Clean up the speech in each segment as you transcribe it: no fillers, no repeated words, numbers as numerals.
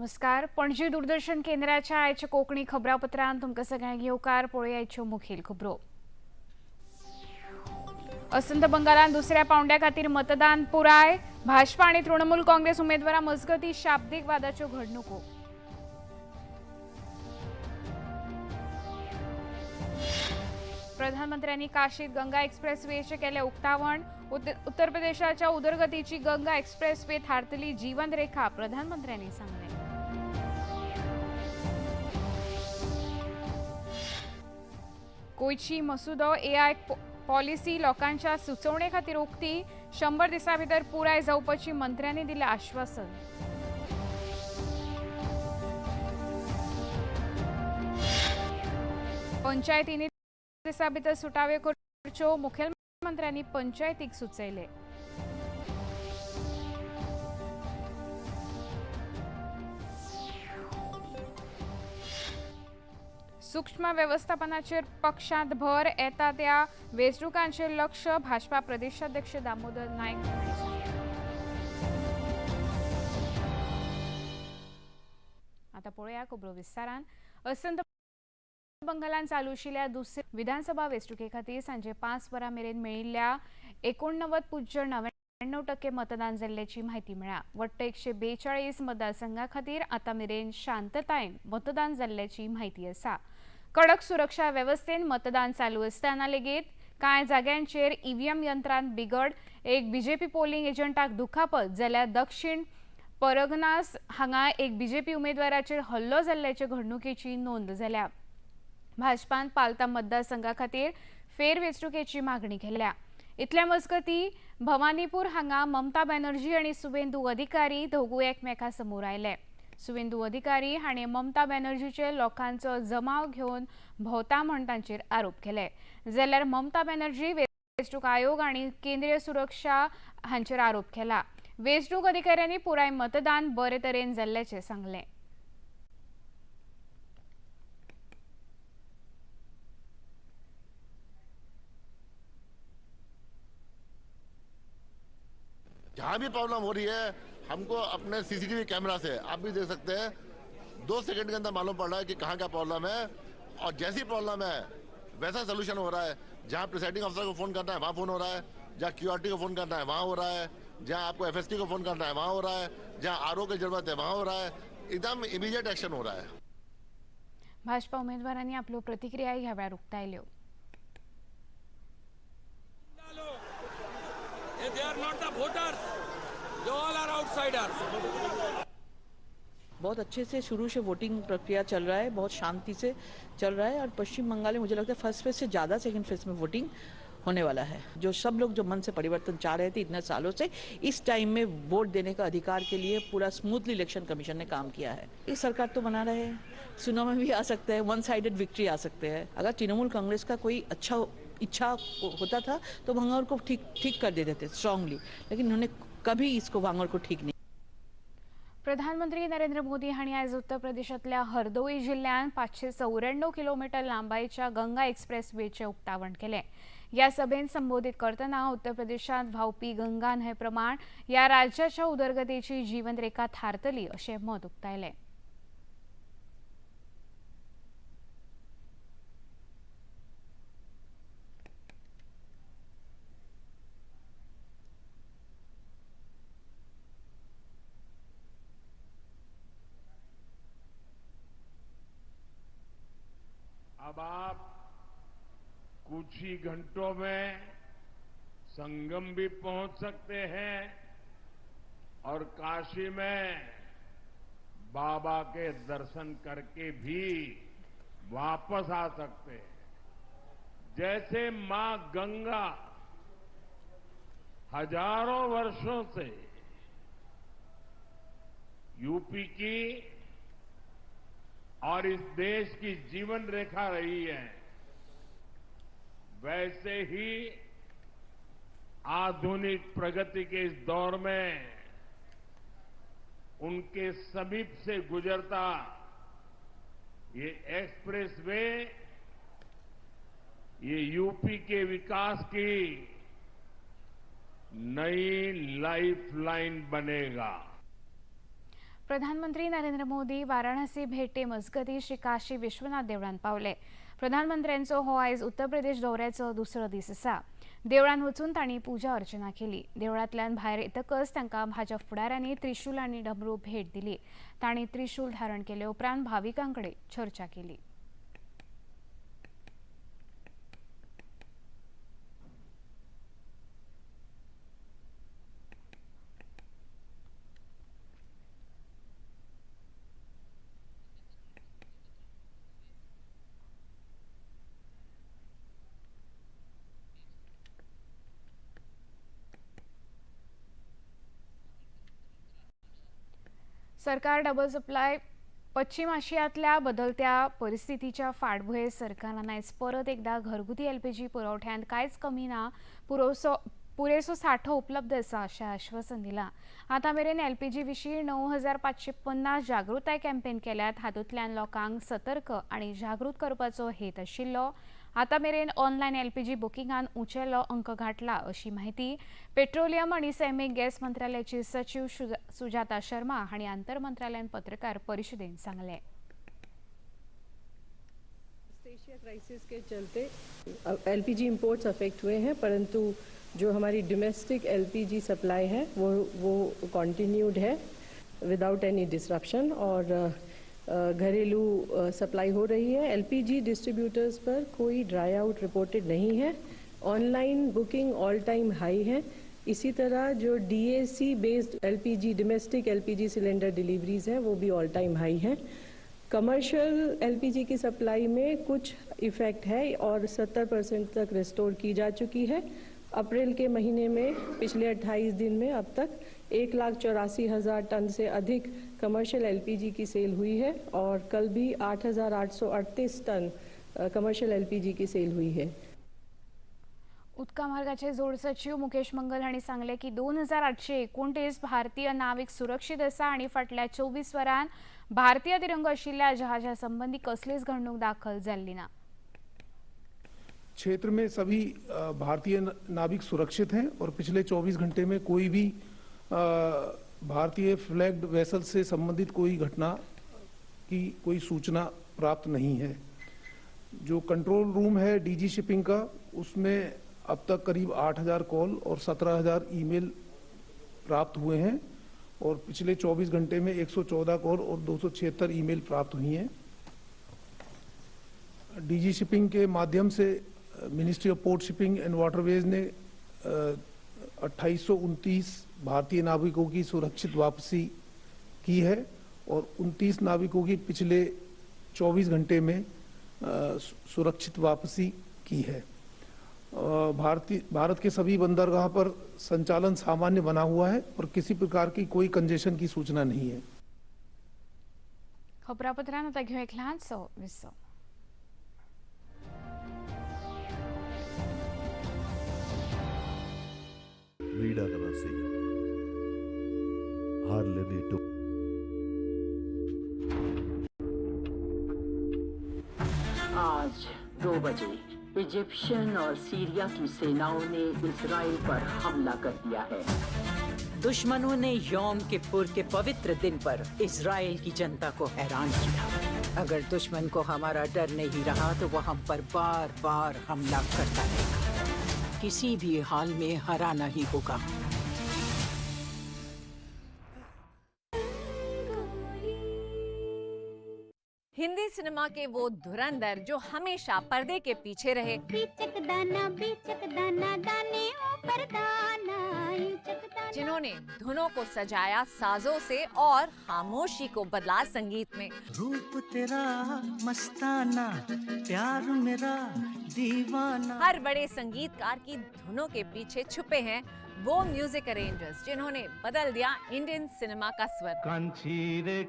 नमस्कार. पणजी दूरदर्शन केंद्राच्या आयच्या कोंकणी खबरापत्रांत तुमकां सगळ्यांक येवकार. पळोवया आयच्यो मुखेल खबरो. अस्तंत बंगालांत दुसऱ्या पावंड्या खातीर मतदान पुराय. भाजपा आनी तृणमूल काँग्रेस उमेदवारां मजगतीं शाब्दीक वादाच्यो घडणुको. प्रधानमंत्र्यांनी काशीत गंगा एक्सप्रेसवेचे केले उक्तावण. उत्तर प्रदेशाच्या उदरगतीची गंगा एक्सप्रेसवे थारतली जीवनरेखा, प्रधानमंत्र्यांनी सांगले. गोंयची मसुदो एआय पॉलिसी लोकांच्या सुचोवणे खातीर उक्ती. 100 दिसां भितर पुराय जावपाची मंत्र्यांनी दिलें आश्वासन. पंचायतींनी दिसां भितर सुटावे करच्यो, मुखेलमंत्र्यांनी पंचायतीक सुचयले. सूक्ष्म वेवस्थापनाचेर पक्षांत भर, येता त्या वेंचणुकांचेर लक्ष, भाजपा प्रदेशाध्यक्ष दामोदर नायक हांणी सांगलें. आतां पळोवया खबरो विस्तारान. अस्तंत बंगालांत चालू आशिल्ल्या दुसऱ्या विधानसभा वेंचणुके खातीर सांजे 5 वरां मेरेन मेळिल्ल्या 89.99% मतदान जाल्ल्याची म्हायती मेळ्ळ्या. वट्ट 142 मतदारसंघा खातीर आतां मेरेन शांततायेन मतदान जाल्ल्याची म्हायती आसा. कडक सुरक्षा वेवस्थेन मतदान चालू आसतना लेगीत कांय जाग्यांचेर ईव्हीएम यंत्रांत बिगड, एक बीजेपी पोलिंग एजंटाक दुखापत जाल्यार दक्षिण परगनास हांगा एक बीजेपी उमेदवाराचेर हल्लो जाल्ल्याचे घडणुकेची नोंद जाल्या. भाजपान पालता मतदारसंघा खातीर फेरवेंचणुकेची मागणी केल्या. इतल्या मजगती भवानीपूर हांगा ममता बॅनर्जी आनी सुवेंदू अधिकारी दोगूय एकमेका समोर आयले. सुवेंदू अधिकारी हाणें ममता बॅनर्जीचे लोकांचो जमाव घेवन भोंवता म्हण तांचेर आरोप केले, जाल्यार ममता बॅनर्जी वेंचणूक आयोग आनी केंद्रीय सुरक्षा हांचेर आरोप केला. वेंचणूक अधिकाऱ्यांनी पुराय मतदान बरे तरेन जाल्ल्याचें सांगलें. जहाँ भी प्रॉब्लम हो रही है हमको अपने सीसीटीवी कैमरा से आप भी देख सकते हैं, 2 सेकंड के अंदर मालूम पड़ रहा है कि कहाँ क्या प्रॉब्लम है और जैसी प्रॉब्लम है वैसा सोल्यूशन हो रहा है. जहाँ प्रिसाइडिंग अफसर को फोन करना है वहाँ फोन हो रहा है, जहाँ क्यूआरटी को फोन करना है वहाँ हो रहा है, जहाँ आपको एफएसटी को फोन करना है वहाँ हो रहा है, जहाँ आरओ की जरूरत है वहाँ हो रहा है. एकदम इमीडिएट एक्शन हो रहा है. भाजपा उमेदवारांनी आपल्यो प्रतिक्रिया ह्या वेळार उक्तायल्यो. They are not the voters. They all are outsiders. बहुत अच्छे से शुरू से वोटिंग प्रक्रिया चल रहा है, बहुत शांति से चल रहा है और पश्चिम बंगाल में मुझे लगता है फर्स्ट फेज से ज़्यादा सेकंड फेज में वोटिंग होने वाला है. जो सब लोग जो मन से परिवर्तन चाह रहे थे इतने सालों से, इस टाइम में वोट देने का अधिकार के लिए पूरा स्मूथली इलेक्शन कमीशन ने काम किया है. ये सरकार तो बना रहे हैं, सुनामी भी आ सकते हैं, वन साइडेड विक्ट्री आ सकते हैं. अगर तृणमूल कांग्रेस का कोई अच्छा इच्छा होता था तो भांगड़ को ठीक ठीक कर देते थे स्ट्रांगली, लेकिन उन्होंने कभी इसको भांगड़ को ठीक नहीं. प्रधानमंत्री नरेंद्र मोदी हांणी आयज उत्तर प्रदेशांतल्या हरदोई जिल्ल्यांत 594 किलोमिटर लांबायेच्या गंगा एक्सप्रेसवेचें उक्तावण केलें. ह्या सभेन संबोधीत करतना उत्तर प्रदेशांत व्हांवपी गंगा न्हंय प्रमाण ह्या राज्याच्या उदरगतीची जीवनरेखा थारतली अशें मत उक्तायलें. अब आप कुछ ही घंटों में संगम भी पहुंच सकते हैं और काशी में बाबा के दर्शन करके भी वापस आ सकते हैं. जैसे मां गंगा हजारों वर्षों से यूपी की और इस देश की जीवन रेखा रही है, वैसे ही आधुनिक प्रगति के इस दौर में उनके समीप से गुजरता ये एक्सप्रेसवे ये यूपी के विकास की नई लाइफलाइन बनेगा. प्रधानमंत्री नरेंद्र मोदी वाराणसी भेटे मजगती श्री काशी विश्वनाथ देवळांत पावले. प्रधानमंत्र्यांचो हो आयज उत्तर प्रदेश दौऱ्याचो दुसरो दीस आसा. देवळांत वचून तांणी पुजा अर्चना केली. देवळांतल्यान भायर येतकच तांकां भाजप फुडाऱ्यांनी त्रिशूल आनी डमरू भेट दिली. तांणी त्रिशूल धारण केले उपरांत भाविकां कडेन चर्चा केली. सरकार डबल सप्लाय पश्चिम आशियांतल्या बदलत्या परिस्थितीच्या फाटभुंयेर सरकारान आयज परत एकदा घरगुती एलपीजी पुरवठ्यांत कांयच कमी ना, पुरेसो साठो उपलब्ध आसा अशें आश्वासन दिलां. आतां मेरेन एलपीजी विशीं 9550 जागृताय कॅम्पेन केल्यात. हातूंतल्यान लोकांक सतर्क आनी जागृत करपाचो हेत आशिल्लो. आतां मेरेन ऑनलायन एलपीजी बुकिंगान उंचेलो अंक गाठला अशी माहिती पेट्रोलियम आनी सैमीक गॅस मंत्रालयाची सचिव सुजाता शर्मा हांणी आंतर मंत्रालयान पत्रकार परिशदेन सांगलें. एशिया क्राइसिस के चलते एलपीजी इंपोर्ट्स अफेक्ट हुए हैं, परंतु जो हमारी डोमेस्टिक एलपीजी सप्लाई है वो कॉन्टिन्यूड है विदाउट एनी डिसरप्शन और घरेलू सप्लाई हो रही है. एलपीजी डिस्ट्रीब्यूटर्स पर कोई ड्राई आउट रिपोर्टेड नहीं है. Online booking all time high है. इसी तरह जो DAC based LPG domestic LPG cylinder deliveries हैं वो भी ऑल टाइम हाई हैं. कमर्शियल एलपीजी की सप्लाई में कुछ इफ़ेक्ट है और 70% तक रिस्टोर की जा चुकी है. अप्रैल के महीने में पिछले 28 दिन में अब तक 1,84,000 टन से अधिक कमर्शियल एलपीजी की सेल हुई है और कल भी 8,838 टन कमर्शियल एलपीजी की सेल हुई है. उदका मार्गाचे जोड सचिव मुकेश मंगल हांणी सांगलें की 2829 भारतीय नाविक सुरक्षीत आसा आनी फाटल्या 24 वरां भारतीय तिरंगो आशिल्ल्या जहाजा संबंदी कसलीच घडणूक दाखल जाल्ली ना. क्षेत्र में सभी भारतीय नाविक सुरक्षित हैं और पिछले 24 घंटे में कोई भी भारतीय फ्लैग्ड वेसल से संबंधित कोई घटना की कोई सूचना प्राप्त नहीं है. जो कंट्रोल रूम है डीजी शिपिंग का, उसमें अब तक करीब 8,000 कॉल और 17,000 ईमेल प्राप्त हुए हैं और पिछले 24 घंटे में 114 कॉल और 276 ईमेल प्राप्त हुई हैं. डीजी शिपिंग के माध्यम से ministry of port shipping and waterways ने 2829 भारतीय नाविकों की सुरक्षित वापसी की है और 29 नाविकों की पिछले 24 घंटे में सुरक्षित वापसी की है. भारत के सभी बंदरगाह पर संचालन सामान्य बना हुआ है और किसी प्रकार की कोई कंजेशन की सूचना नहीं है. खबरापत्रांत आतां घेवया एक ल्हानसो विसव. आज 2 बजे इजिप्शियन और सीरिया की सेनाओं ने इजराइल पर हमला कर दिया है. दुश्मनों ने योम किप्पुर के पवित्र दिन पर इजराइल की जनता को हैरान किया. अगर दुश्मन को हमारा डर नहीं रहा तो वो हम पर बार बार हमला करता रहेगा. किसी भी हाल में हराना ही होगा. हिंदी सिनेमा के वो धुरंधर जो हमेशा पर्दे के पीछे रहे, बीचक दाना दाने ऊपर दाना, जिन्होंने धुनों को सजाया साजों से और खामोशी को बदला संगीत में। रूप तेरा मस्ताना, प्यार मेरा दीवाना। हर बड़े संगीतकार की धुनों के पीछे छुपे हैं वो म्यूजिक अरेंजर्स जिन्होंने बदल दिया इंडियन सिनेमा का स्वर। कांची रे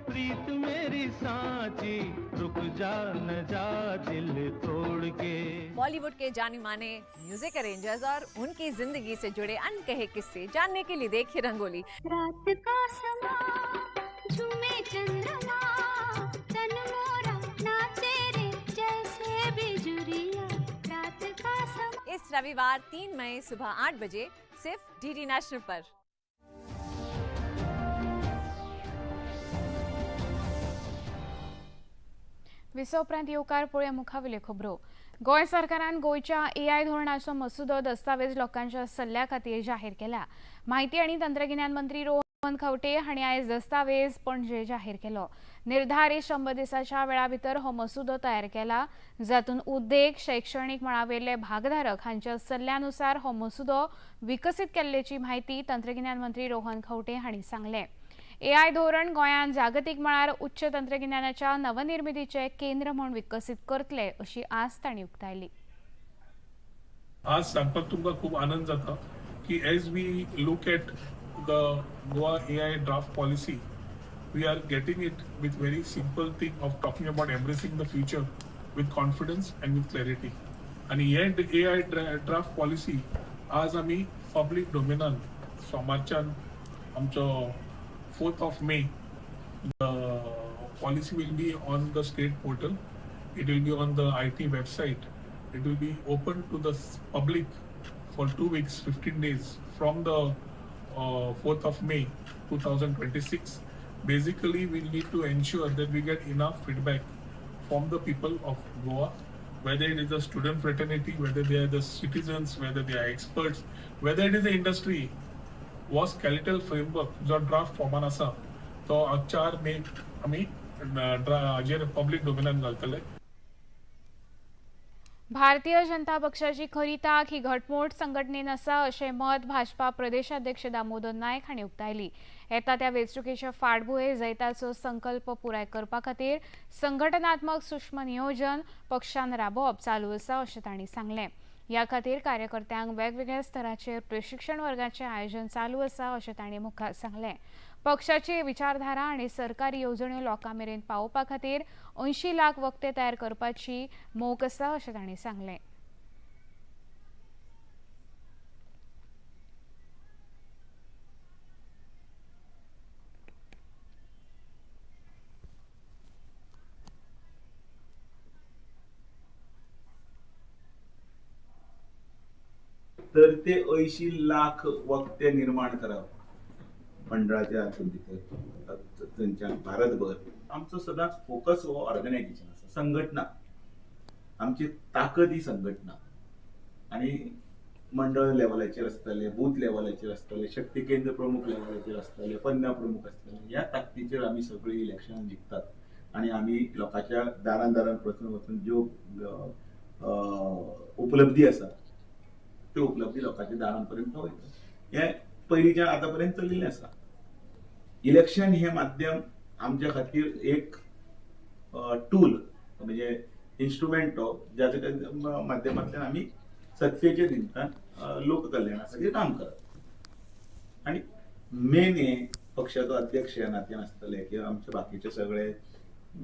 प्रीत मेरी सांची, रुक जा न जा दिल तोड़ के। बॉलीवुड के जाने माने म्यूजिक अरेंजर्स और उनकी जिंदगी से जुड़े अनकहे किस्से जानने के लिए देखिए रंगोली। रात का समा झूमे चंद्रमा, तन मोरा नाचे रे जैसे बिजुरिया। रात का समा इस रविवार 3 मई सुबह 8 बजे सिर्फ डीडी नेशनल पर। विसव उपरांत येवकार पळोवया मुखावेल्यो खबरो. गोंय सरकारान गोंयच्या एआय धोरणाचो मसुदो दस्तावेज लोकांच्या सल्ल्या खातीर जाहीर केला. म्हायती आनी तंत्रगिन्यान मंत्री रोहन खंवटे हांणी आयज दस्तावेज पणजे जाहीर केलो. निर्धारीत 100 दिसाच्या वेळा भितर हो मसुदो तयार केला, जातूंत उद्देग, शैक्षणीक मळावेले भागधारक हांच्या सल्ल्यानुसार हो मसुदो विकसीत केल्ल्याची म्हायती तंत्रगिन्यान मंत्री रोहन खंवटे हांणी सांगलें. एआय धोरण गोंयांत जागतीक मळार उच्च तंत्रगिन्यानाच्या नवनिर्मितीचे केंद्र म्हूण विकसीत करतले अशी आस तांणी उक्तायली. आज सांगपाक तुमकां खूब आनंद जाता की as we look at the Goa AI draft policy, we are getting it with very simple thing of talking about embracing the future with confidence and with clarity. आनी हे एआय ड्राफ्ट पॉलिसी आज आमी public डोमेनान सोमारच्यान आमचो 4th of May, the policy will be on the state portal. It will be on the IT website. It will be open to the public for 2 weeks, 15 days from the 4th of May 2026. Basically, we need to ensure that we get enough feedback from the people of Goa, whether it is the student fraternity, whether they are the citizens, whether they are experts, whether it is the industry. हो skeletal framework जो draft फॉर्मान आसा तो 4 मे आमी हाजेर public डोमेनान घालतले. भारतीय जनता पक्षाची खरी ताक ही घटमूट संघटनेन आसा अशें मत भाजपा प्रदेशाध्यक्ष दामोदर नायक हांणी उक्तायली. येता त्या वेंचणुकेच्या फाटभुंयेर जैताचो संकल्प पुराय करपा खातीर संघटनात्मक सूक्ष्म नियोजन पक्षान राबोवप चालू आसा अशें तांणी सांगलें. ह्या खातीर कार्यकर्त्यांक वेगवेगळ्या स्तराचेर प्रशिक्षण वर्गाचें आयोजन चालू आसा अशें तांणी मुखार सांगलें. पक्षाची विचारधारा आनी सरकारी येवजण्यो लोकां मेरेन पावोवपा खातीर 80 लाख वक्ते तयार करपाची मोख आसा अशें तांणी सांगलें. तर ते 80 लाख वक्ते निर्माण करप मंडळाच्या हातून भितर थंयच्यान भारतभर. आमचो सदांच फोकस हो ऑर्गनायझेशन आसा, संघटना आमची ताकद ही संघटना. आनी मंडळ लेवलाचेर आसतले, बूथ लेवलाचेर आसतले, शक्ती केंद्र प्रमुख लेवलाचेर आसतले, पन्ना प्रमुख आसतले, ह्या ताकदीचेर आमी सगळीं इलेक्शनां जिखतात आनी आमी लोकांच्या दारान दारान वचून वचून ज्यो उपलब्धी आसा त्यो उपलब्धी लोकांच्या दारां पर्यंत पावयता. हें पयलींच्यान आतां पर्यंत चलिल्लें आसा. इलेक्शन हें माध्यम आमच्या खातीर एक टूल, म्हणजे इन्स्ट्रुमेंट तो ज्याच्या माध्यमांतल्यान आमी सत्तेच्या निमतान लोककल्याणा खातीर काम करप. आनी मेन हें पक्षाचो अध्यक्ष ह्या नात्यान आसतले किंवा आमचे बाकीचे सगळे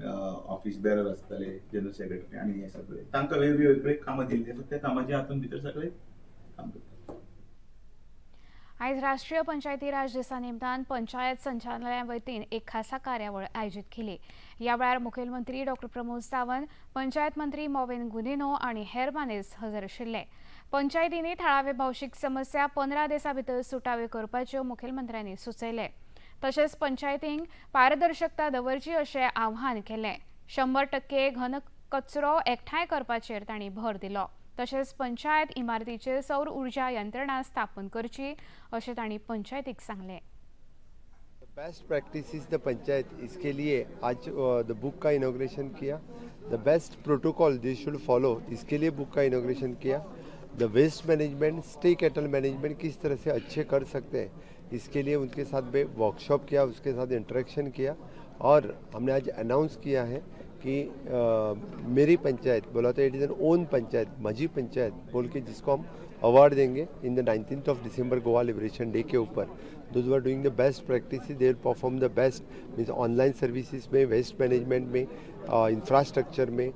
ऑफिस बेरर आसतले, जनरल सेक्रेटरी आनी हे सगळे, तांकां वेगवेगळे कामां दिल्लीं आसा, त्या कामाच्या हातून भितर सगळे काम करतात. आयज राष्ट्रीय पंचायती राज दिसा निमतान पंचायत संचालनालया वतीन एक खासा कार्यावळ आयोजीत केली. ह्या वेळार मुखेलमंत्री डॉ प्रमोद सावंत, पंचायत मंत्री मॉविन गुदिन्हो आनी हेर मानेस्त हजर आशिल्ले. पंचायतींनी थळावे भौशीक समस्या 15 दिसां भितर सुटाव्यो करपाच्यो मुखेलमंत्र्यांनी सुचयलें. तशेंच पंचायतींक पारदर्शकता दवरची अशें आव्हान केलें. 100% घन कचरो एकठांय करपाचेर तांणी भर दिलो. तशेंच पंचायत इमारतीचेर सौर ऊर्जा यंत्रणा स्थापन करची अशें तांणी पंचायतीक सांगलें. बेस्ट प्रैक्टिसेस the panchayat, इसके लिए आज the book का इनॉग्रेशन किया. The best protocol they should follow, इसके लिए बुक का इनॉग्रेशन किया. The waste management, stray cattle management किस तरह से अच्छे कर सकते हैं, इसके लिए उनके साथ वर्कशॉप किया, उसके साथ इंटरेक्शन किया. और हमने आज अनाउंस किया है कि मेरी पंचायत बोला तो it is an own panchayat, माझी पंचायत बोल के जिसको हम अवार्ड देंगे in the 19th of December Goa liberation day K ऊपर. Those who are doing the best practices, they will perform the best, means online services में, waste management में, infrastructure में,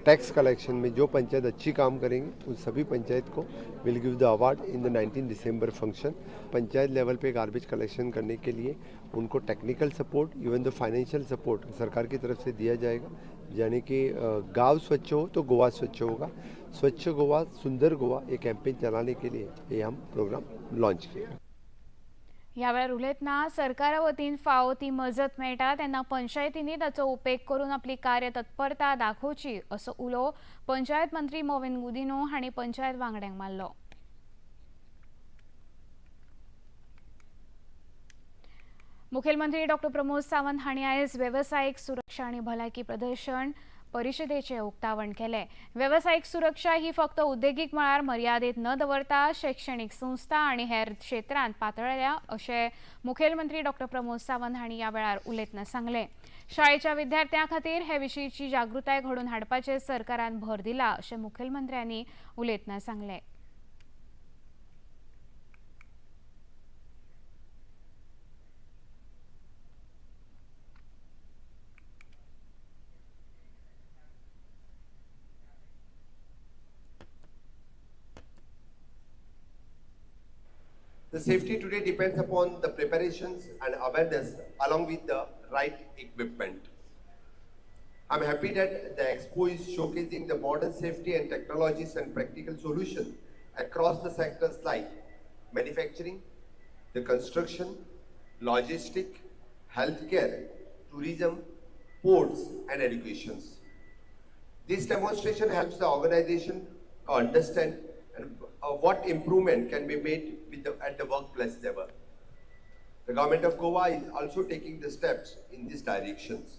tax collection में जो पंचायत अच्छी काम करेंगे उन सभी पंचायत को will give the award in the 19 December function. Panchayat level pay garbage collection करने के लिए उनको technical support, even the financial support सरकार की तरफ से दिया जाएगा. यानी कि गांव स्वच्छ हो तो गोवा स्वच्छ होगा. स्वच्छ गोवा सुंदर गोवा ये कैंपेन चलाने के लिए ये हम प्रोग्राम लॉन्च किए. ह्या वेळार उलयतना सरकारा वतीन फावो ती मजत मेळटा तेन्ना पंचायतींनी ताचो उपेग करून आपली कार्यतत्परता दाखोवची असो उलो पंचायत मंत्री मॉविन गुदिन्हो हांणी पंचायत वांगड्यांक मारलो। मुखेलमंत्री डॉक्टर प्रमोद सावंत हांणी आयज वेवसायीक सुरक्षा आनी भलायकी प्रदर्शन परिषदेचे उक्तावण केले। वेवसायीक सुरक्षा ही फक्त उद्देगीक मळार मर्यादित न दवरता शैक्षणिक संस्था आनी हेर क्षेत्रांत पातळ्ळ्या अशें मुखेलमंत्री डॉक्टर प्रमोद सावंत हांणी ह्या वेळार उलयतना सांगलें। शाळेच्या विद्यार्थ्यां खातीर हे विशींची जागृताय घडोवन हाडपाचेर सरकारान भर दिला अशें मुखेलमंत्र्यांनी उलयतना सांगलें। The safety today depends upon the preparations and awareness along with the right equipment. I'm happy that the expo is showcasing the modern safety and technologies and practical solutions across the sectors like manufacturing, the construction, logistics, healthcare, tourism, ports and education. This demonstration helps the organization to understand and what improvement can be made with at the workplace level. The government of Goa is also taking the steps in these directions.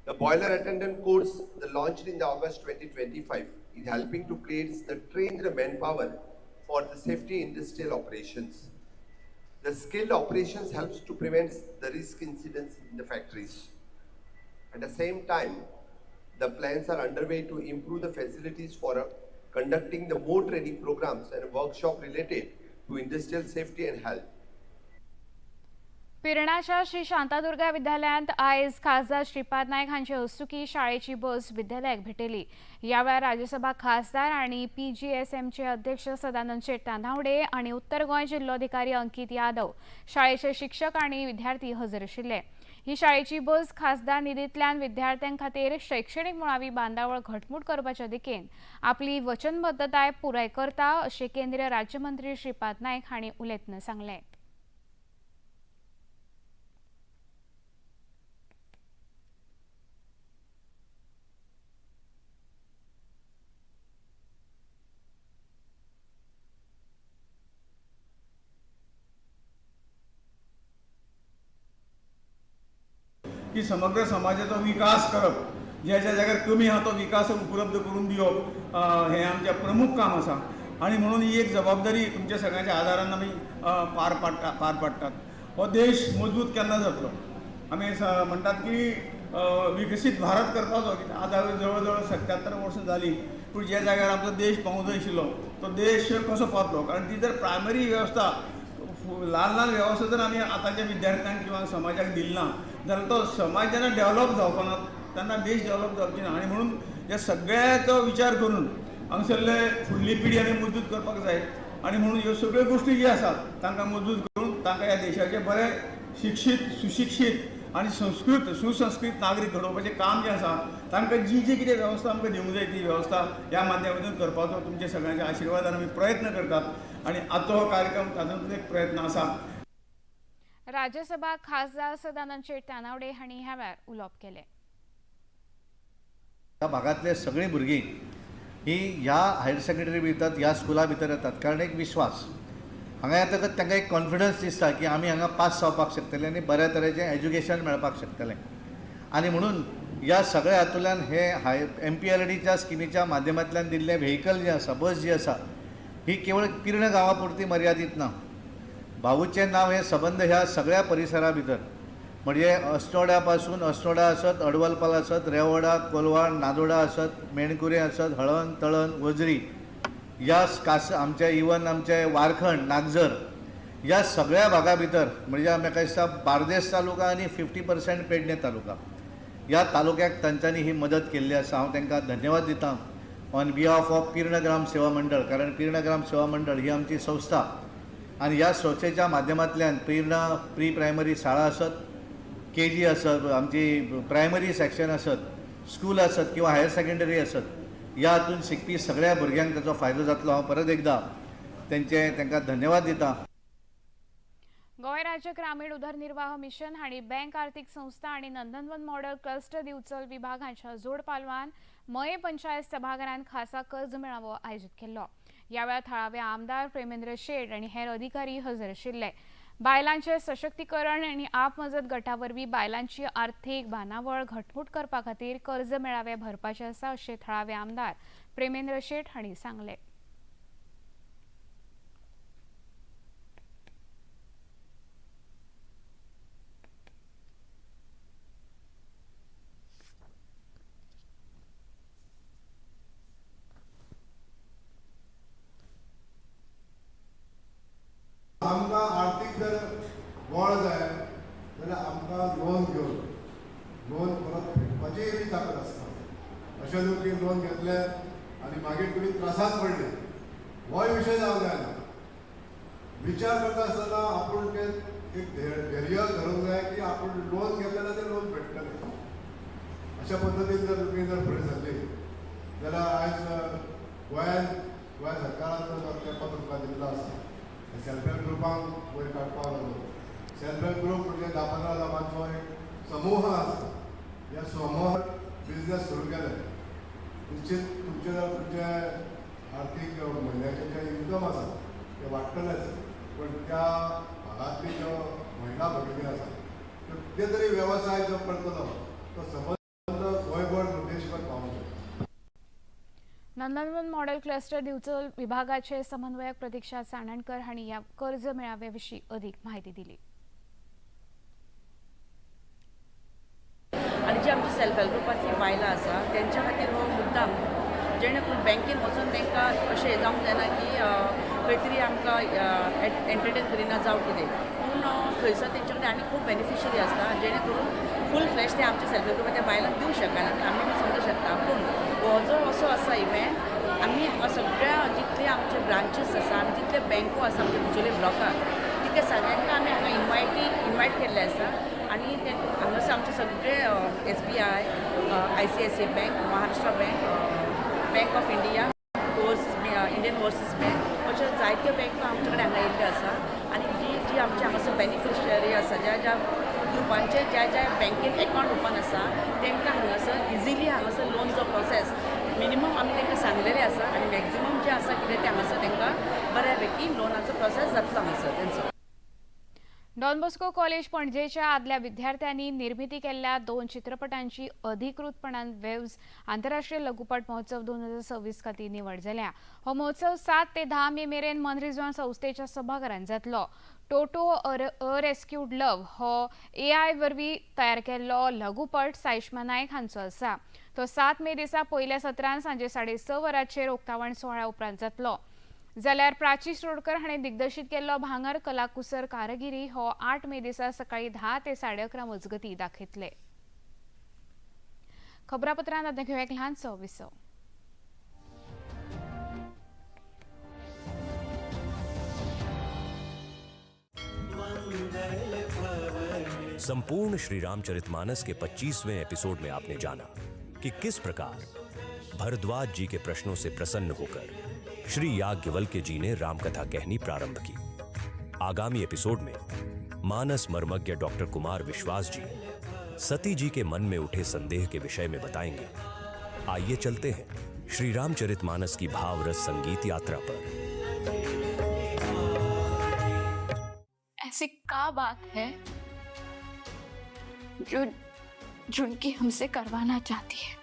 The boiler attendant course the launched in the August 2025 is helping to create the trained manpower for the safety industrial operations. The skilled operations helps to prevent the risk incidents in the factories. At the same time, the plans are underway to improve the facilities for conducting the more training programs and workshop related to industrial safety and health. पिरणाच्या Shri Shantadurga विद्यालयांत आयज खासदार श्रीपाद नायक हांचे हस्तुकी शाळेची बस विद्यालयाक भेटयली। ह्या वेळार राज्यसभा खासदार आनी पीजीएसएमचे अध्यक्ष सदानंद शेट तानावडे आनी उत्तर गोंय जिल्लोधिकारी अंकित यादव, शाळेचे शिक्षक आनी विद्यार्थी हजर आशिल्ले। ही शाळेची बस खासदार निधींतल्यान विद्यार्थ्यां खातीर शैक्षणिक मुळावी बांदावळ घटमूट करपाच्या दिकेन आपली वचनबद्धताय पुराय करता अशें केंद्रीय राज्यमंत्री श्रीपाद नायक हांणी उलयतना सांगलें। की समग्र समाजाचो विकास करप, ज्या ज्या जाग्यार कमी आहा तो विकास उपलब्ध करून दिवप हें आमचें प्रमुख काम आसा आनी म्हणून ही एक जबाबदारी तुमच्या सगळ्यांच्या आदारान आमी पार पाडटात। हो देश मजबूत केन्ना जातलो? आमी म्हणटात की विकसीत भारत करपाचो, आतां जवळ जवळ 77 वर्सां जालीं, पूण ज्या जाग्यार आमचो देश पावूंक जाय आशिल्लो तो देश कसो पावतलो? कारण ती जर प्रायमरी वेवस्था, ल्हान ल्हान वेवस्था जर आमी आतांच्या विद्यार्थ्यांक किंवा समाजाक दिली ना जाल्यार तो समाज जेन्ना डेव्हलप जावपा ना तेन्ना देश डेव्हलप जावची ना। आनी म्हणून ह्या सगळ्याचो विचार करून हांगासरले फुडली पिढी आमी मजबूत करपाक जाय आनी म्हणून ह्यो सगळ्यो गोश्टी ज्यो आसात तांकां मजबूत करून तांकां ह्या देशाचे बरे शिक्षीत, सुशिक्षीत आनी संस्कृत, सुसंस्कृत नागरीक घडोवपाचें काम जें आसा तांकां जी जी कितें वेवस्था आमकां दिवंक जाय ती वेवस्था ह्या माध्यमांतून करपाचो तुमच्या सगळ्यांच्या आशिर्वादान आमी प्रयत्न करतात आनी आजचो हो कार्यक्रम तातूंतलो एक प्रयत्न आसा। राज्यसभा खासदार सदानंद शेट तानावडे हांणी ह्या वेळार उलोवप केलें। ह्या भागांतले सगळीं भुरगीं ही ह्या हायर सेकंडरी भितर ह्या स्कुला भितर येतात, कारण एक विश्वास हांगा येतकच तांकां एक कॉन्फिडन्स दिसता की आमी हांगा पास जावपाक शकतले आनी बऱ्या तरेचें एज्युकेशन मेळपाक शकतलें। आनी म्हणून ह्या सगळ्या हातूंतल्यान हे हाय MPLADच्या स्किमीच्या माध्यमांतल्यान दिल्लें व्हेकल जें आसा, बस जी आसा, ही केवळ पिर्ण गांवा पुरती मर्यादीत ना। भाऊचें नांव हें सबंद ह्या सगळ्या परिसरा भितर, म्हणजे अस्नोड्या पासून अस्नोडा आसत, अडवलपाल आसत, रेवोडा, कोलवाळ, नादोडा आसत, मेणकुरे आसत, हळण, तळण, वजरी, ह्या कास आमच्या इवन आमचे वारखंड, नागझर, ह्या सगळ्या भागा भितर म्हणजे म्हाका दिसता बार्देस तालुका आनी 50% पेडणे तालुका ह्या तालुक्याक तांच्यांनी ही मदत केल्ली आसा। हांव तांकां धन्यवाद दिता ऑन बिहाफ ऑफ पिर्ण ग्राम सेवा मंडळ, कारण पिर्ण ग्राम सेवा मंडळ ही आमची संस्था आनी ह्या संस्थेच्या माध्यमांतल्यान पिर्णा प्री प्रायमरी शाळा आसत, KG आसत, आमची प्रायमरी सेक्शन आसत, स्कूल आसत किंवा हायर सेकंडरी आसत, ह्या हातून शिकपी सगळ्या भुरग्यांक ताचो फायदो जातलो। हांव परत एकदा तांकां धन्यवाद दिता। गोंय राज्य ग्रामीण उदरनिर्वाह मिशन हांणी बँक आर्थिक संस्था आनी नंदनवन मॉडेल क्लस्टर दिवचल विभाग हांच्या जोड पालवान मये पंचायत सभाघरांत खासा कर्ज मेळावो आयोजीत केल्लो। ह्या वेळार थळावे आमदार प्रेमेंद्र शेट आनी हेर अधिकारी हजर आशिल्ले। बायलांचे सशक्तीकरण आनी आपमजत गटा वरवीं बायलांची आर्थिक बांदावळ घटमूट करपा खातीर कर्ज मेळावे भरपाचे आसा अशें थळावे आमदार प्रेमेंद्र शेट हांणी सांगलें। आमकां आर्थिक जर बळ जाय जाल्यार आमकां लोन घेवन लोन परत फेडपाचीय बी ताकद आसता। अशें न्हू की लोन घेतलें आनी मागीर तुमी त्रासांत पडले, होय विशय जावंक जायना। विचार करता आसतना आपूण तें एक धैर्य धरूंक जाय की आपूण लोन घेतलें जाल्यार तें लोन फेडटलें। अशा पद्दतीन जर तुमी जर फुडें सरली जाल्यार आयज गोंयांत गोंय सरकारान जो तेंको तुमकां दिल्लो आसा सेल्फ हेल्प ग्रुपांक वयर काडपाक लागलो। सेल्फ हेल्प ग्रुप म्हणजे 10-15 लोकांचो एक समूह आसता। ह्या समूह बिजनेस सुरू केले निश्चित तुमचे जर तुमचे आर्थिक म्हयन्याचें जें इन्कम आसा तें वाडटलेंच, पण त्या भागांतली ज्यो महिला भगिनी आसा त्यो कितें तरी वेवसाय जो करतलो तो सबंद गोंयभर देशभर पावोवंक शकता। नंदनवन मॉडेल क्लस्टर दिवचल विभागाचे समन्वयक प्रतीक्षा चाणणकर हांणी ह्या कर्ज मेळाव्या विशीं अधिक माहिती दिली। आनी जी आमची सेल्फ हेल्प ग्रुपांतली बायलां आसा तेंच्या खातीर हो मुद्दाम जेणे करून बँकेन वचून तांकां अशें जावंक जायना की खंय तरी आमकां एंटरटेन करिना जावं कितें, पूण थंयसर तेंचे कडेन आनी खूब बेनिफिशरी आसता जेणे करून फूल फ्लॅश ते आमच्या सेल्फ हेल्प ग्रुपाच्या बायलांक दिवंक शकना, आमी बी समजूंक शकता। पूण हो जो असो आसा इव्हेंट आमी सगळ्या जितले आमचे ब्रांचीस आसा आनी जितले बँको आसा आमच्या बिचोले ब्लॉकाक तितले सगळ्यांक आमी हांगा इन्वायट केल्ले आसा। आनी ते हांगासर आमचे सगळे SBI, ICICI bank, Maharashtra bank, bank of India, Indian overseas bank अश्यो जायत्यो बँको आमचे कडेन हांगा येयल्ल्यो आसा। आनी जी जी आमचे हांगासर बेनिफिशरी आसा ज्या ज्या ग्रुपांचे ज्या ज्या बँकेन एकावंट ओपन आसा तांकां हांगासर इजिली हांगासर लोनचो प्रोसेस मिनिमम आमी तांकां सांगलेलें आसा आनी मॅक्झिमम जें आसा कितें तें हांगासर तांकां बऱ्या पैकी लोनाचो प्रोसेस जातलो हांगासर तेंचो। डॉन बॉस्को कॉलेज पणजेच्या आदल्या विद्यार्थ्यांनी निर्मिती केल्ल्या 2 चित्रपटांची अधिकृतपणान वेव्स आंतरराष्ट्रीय लघुपट महोत्सव 2026 खातीर निवड जाल्या। हो महोत्सव 7 ते 10 मे मेरेन मनरिजवण संस्थेच्या सभाघरांत जातलो। टोटो अ रेस्क्यूड लव्ह हो AI वरवीं तयार केल्लो लघुपट साईश्मा नायक हांचो आसा। तो 7 मे दिसा पयल्या सत्रांत सांजे 6:30 वरांचेर उक्तावण सुवाळ्या उपरांत जातलो। जाल्यार प्राची शिरोडकर हाणें दिग्दर्शीत केल्लो भांगर कलाकुसर कारागिरी हो 8 मे दिसा सकाळी 10 ते 11:30 मजगतीं दाखयतले। खबरापत्रांत आतां घेवया एक ल्हानसो विसव। संपूर्ण श्री रामचरितमानस के 25वें एपिसोड में आपने जाना कि किस प्रकार भरद्वाज जी के प्रश्नों से प्रसन्न होकर श्री याज्ञवल्क्य जी ने रामकथा कहनी प्रारंभ की। आगामी एपिसोड में मानस मर्मज्ञ डॉक्टर कुमार विश्वास जी सती जी के मन में उठे संदेह के विषय में बताएंगे। आइए चलते हैं श्री रामचरितमानस की भावरस संगीत यात्रा पर। ऐसी क्या बात है जो झुनकी हमसे करवाना चाहती है?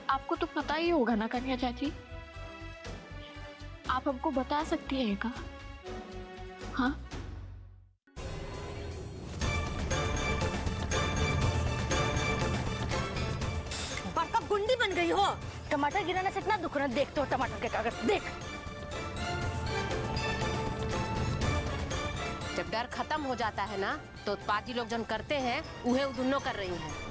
आपको तो पता ही होगा ना कन्या चाची, आप हमको बता सकती हैं क्या? हाँ? बड़का गुंडी बन गई हो। टमाटर गिराने से इतना दुख रहा, देख तो टमाटर के कागज देख। जब डर खत्म हो जाता है ना तो उत्पाती लोग जो करते हैं उन्हें दोनों कर रही हैं।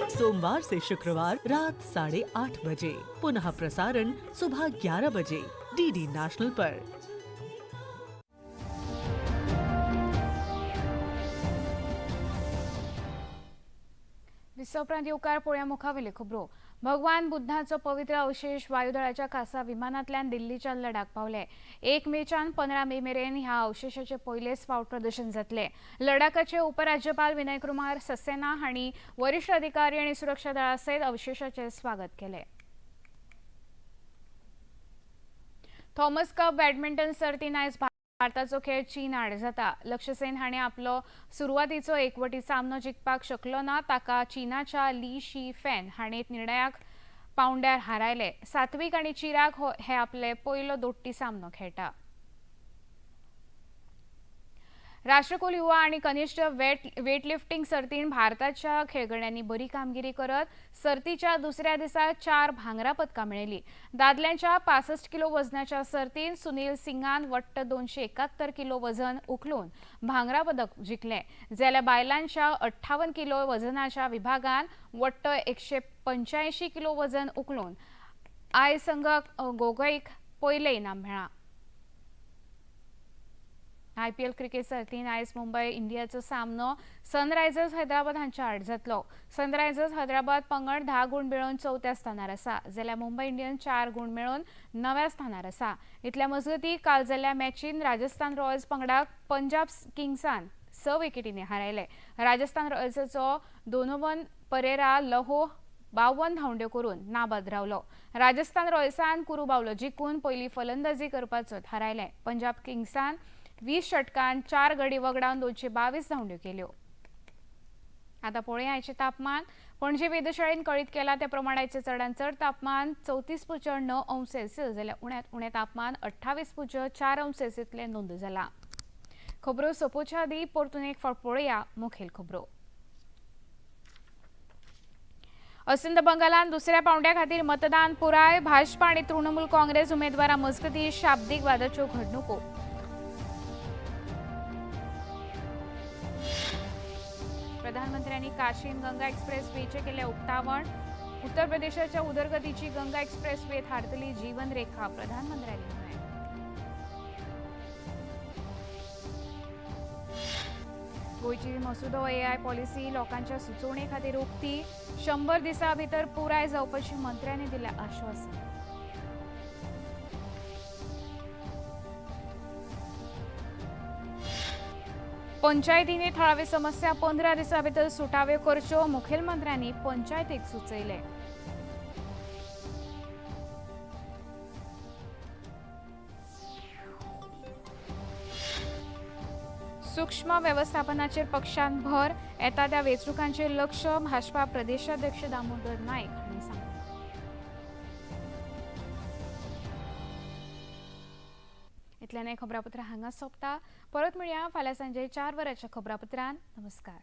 सोमवार से शुक्रवार रात 8:30 बजे, पुनः प्रसारण सुबह 11 बजे डीडी नेशनल पर। विसवप्रांत येवकार पळोवया मुखावेल्यो खबरो. भगवान बुद्धाचो पवित्र अवशेष वायुदळाच्या खासा विमानांतल्यान दिल्लीच्या लडाख पावले. 1 मेच्यान 15 मे मेरेन ह्या अवशेषाचे पयलेच फावट प्रदर्शन जातले. लडाखाचे उपराज्यपाल विनय कुमार सक्सेना हांणी वरिष्ठ अधिकारी आनी सुरक्षा दळा सयत अवशेषाचे स्वागत केले. थॉमस कप बॅडमिंटन सर्तीन आयज भारताचो खेळ चीन आड जाता. लक्ष्य सेन हाणें आपलो सुरवातीचो एकवटी सामनो जिखपाक शकलो ना. ताका चीनाच्या ली शी फॅन हाणें निर्णयाक पावंड्यार हारायले. सात्विक आनी चिराग हे आपले पयलो दोट्टी सामनो खेळटा. राष्ट्रकुल युवा आनी कनिष्ठ वेटलिफ्टिंग सर्तीन भारताच्या खेळगड्यांनी बरी कामगिरी करत सर्तीच्या दुसऱ्या दिसा 4 भांगरा पदकां मेळयली. दादल्यांच्या 65 किलो वजनाच्या सर्तीन सुनील सिंगान वट्ट 271 किलो वजन उखलून भांगरा पदक जिखलें. जाल्यार बायलांच्या 58 किलो वजनाच्या विभागान वट्ट 185 किलो वजन उखलून I संघ गोगोईक पयलें इनाम मेळ्ळां. आयपीएल क्रिकेट सर्तीन आयज मुंबय इंडियाचो सामनो सनरायझर्स हैदराबाद हांच्या आड जातलो. सनरायझर्स हैदराबाद पंगड 10 गूण मेळोवन 4थ्या स्थानार आसा, जाल्यार मुंबय इंडियन्स 4 गूण मेळोवन 9व्या स्थानार आसा. इतल्या मजगतीं काल जाल्ल्या मॅचीन राजस्थान रॉयल्स पंगडाक पंजाब किंग्सान 6 विकेटींनी हारायले. राजस्थान रॉयल्साचो डोनोवन परेरा लहो 52 धांवड्यो करून नाबाद रावलो. राजस्थान रॉयल्सान कुरू बावलो जिखून पयली फलंदाजी करपाचो थारायलें. पंजाब किंग्सान 20 षटकान 4 गडी वगडावन 222 धांवड्यो केल्यो. आता पळोवया आयचें तापमान. पणजे वेधशाळेन कळीत केला त्या प्रमाण आयचें चडांत चड तापमान 34.9 अंश सेल्सियस जाल्यार उण्यांत उणें तापमान 28.4 अंश सेल्सियस इतलें नोंद जालां. खबरो सोंपोवच्या आदीं परतून एक फावट पळोवया मुखेल खबरो. अस्तंत बंगालान दुसऱ्या पावंड्या खातीर मतदान पुराय. भाजपा आनी तृणमूल काँग्रेस उमेदवारां मजगतीं शाब्दीक वादाच्यो घडणुको. प्रधानमंत्र्यांनी काशीन गंगा एक्सप्रेस वेचे केले उक्तावण. उत्तर प्रदेशाच्या उदरगतीची गंगा एक्सप्रेस वे थारतली जीवनरेखा, प्रधानमंत्र्यांनी म्हळें. गोंयची मसुदो एआय पॉलिसी लोकांच्या सुचोवणे खातीर उक्ती. 100 दिसां भितर पुराय जावपाची मंत्र्यांनी दिलें आश्वासन. पंचायतींनी थळावी समस्या 15 दिसां भितर सुटाव्यो करच्यो, मुखेलमंत्र्यांनी पंचायतीक सुचयलें. सूक्ष्म वेवस्थापनाचेर पक्षान भर. येता त्या वेंचणुकांचेर लक्ष, भाजपा प्रदेशाध्यक्ष दामोदर नायक हांणी सांगलें. इतल्यान खबरापत्र हांगा सोंपता. परत मेळया फाल्यां सांजे 4 वरांच्या खबरापत्रान. नमस्कार.